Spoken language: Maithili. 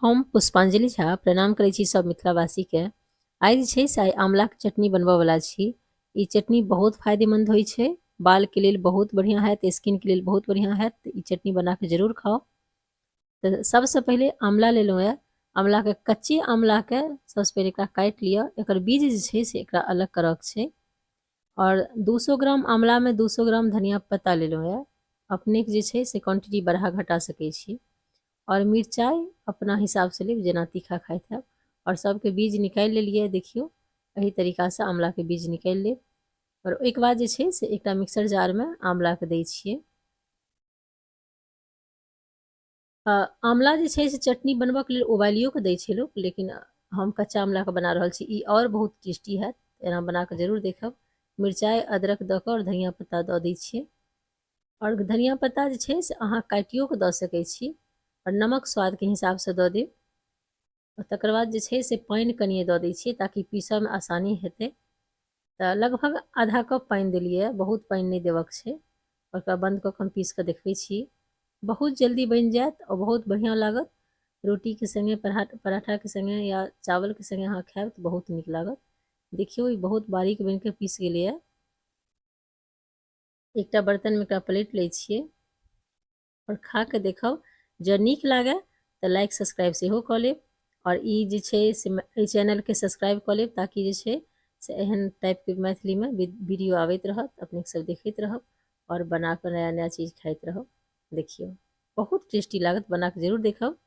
हम पुष्पांजलि झा प्रणाम करै छी सब मिथिलावासीके। आइ जे छै से आइ आँवलाके चटनी बनबऽवला छी। ई चटनी बहुत फायदेमंद होइ छै, बालके लेल बहुत बढ़िआँ हैत, स्किनके लेल बहुत बढ़िआँ हैत। ई चटनी बनाकऽ जरूर खाउ। तऽ सबसँ पहिले आँवला लेलहुँ यऽ। आँवलाके, कच्चे आँवलाके सबसँ पहिले एकरा काटि लिअ। एकर बीज जे छै से एकरा अलग करऽके छै। आओर 200 ग्राम आँवलामे 200 ग्राम धनिया पत्ता लेलहुँ यऽ। अपनेके जे छै से क्वान्टिटी बढ़ा घटा सकै छी। आओर मिरचाइ अपना हिसाबसँ लेब, जेना तीखा खाइत हैब। आओर सबके बीज निकालि लेलियै। देखियौ, एहि तरीकासँ आँवलाके बीज निकालि लेब। आओर ओहिके बाद जे छै से एकटा मिक्सर जारमे आँवलाके दै छियै। आँवला जे छै से चटनी बनबऽके लेल उबालियो कऽ दै छै लोक, लेकिन हम कच्चा आँवलाके बना रहल छी। ई आओर बहुत टेस्टी हैत, एना बना कऽ जरूर देखब। मिरचाइ, अदरक दऽ कऽ आओर धनिया पत्ता दऽ दै छियै। आओर धनिया पत्ता जे छै से अहाँ काटियो कऽ दऽ सकै छी। आओर नमक स्वादके हिसाबसँ दऽ देब। आओर तकर बाद जे छै से पानि कनिए दऽ दै छियै, ताकि पीसऽमे आसानी हेतै। तऽ लगभग आधा कप पानि देलियै, बहुत पानि नहि देबऽके छै। ओकरा बन्द कऽ कऽ हम पीस कऽ देखबै छी। बहुत जल्दी बनि जायत आओर बहुत बढ़िआँ लागत। रोटीके सङ्गे, पराठाके सङ्गे या चावलके सङ्गे अहाँ खायब तऽ बहुत नीक लागत। देखियौ, ई बहुत बारीक बनि कऽ पीस गेलैए। एकटा बर्तनमे एकरा प्लेट लै छियै आओर खा कऽ देखब। जँ नीक लागए तऽ लाइक, सब्सक्राइब सेहो कऽ लेब। आओर ई जे छै से एहि चैनलके सब्सक्राइब कऽ लेब, ताकि जे छै से एहन टाइपके मैथिलीमे वीडियो आबैत रहत, अपनेके सब देखैत रहब आओर बना कऽ नया नया चीज खाइत रहब। देखियौ, बहुत टेस्टी लागत, बना कऽ जरूर देखब।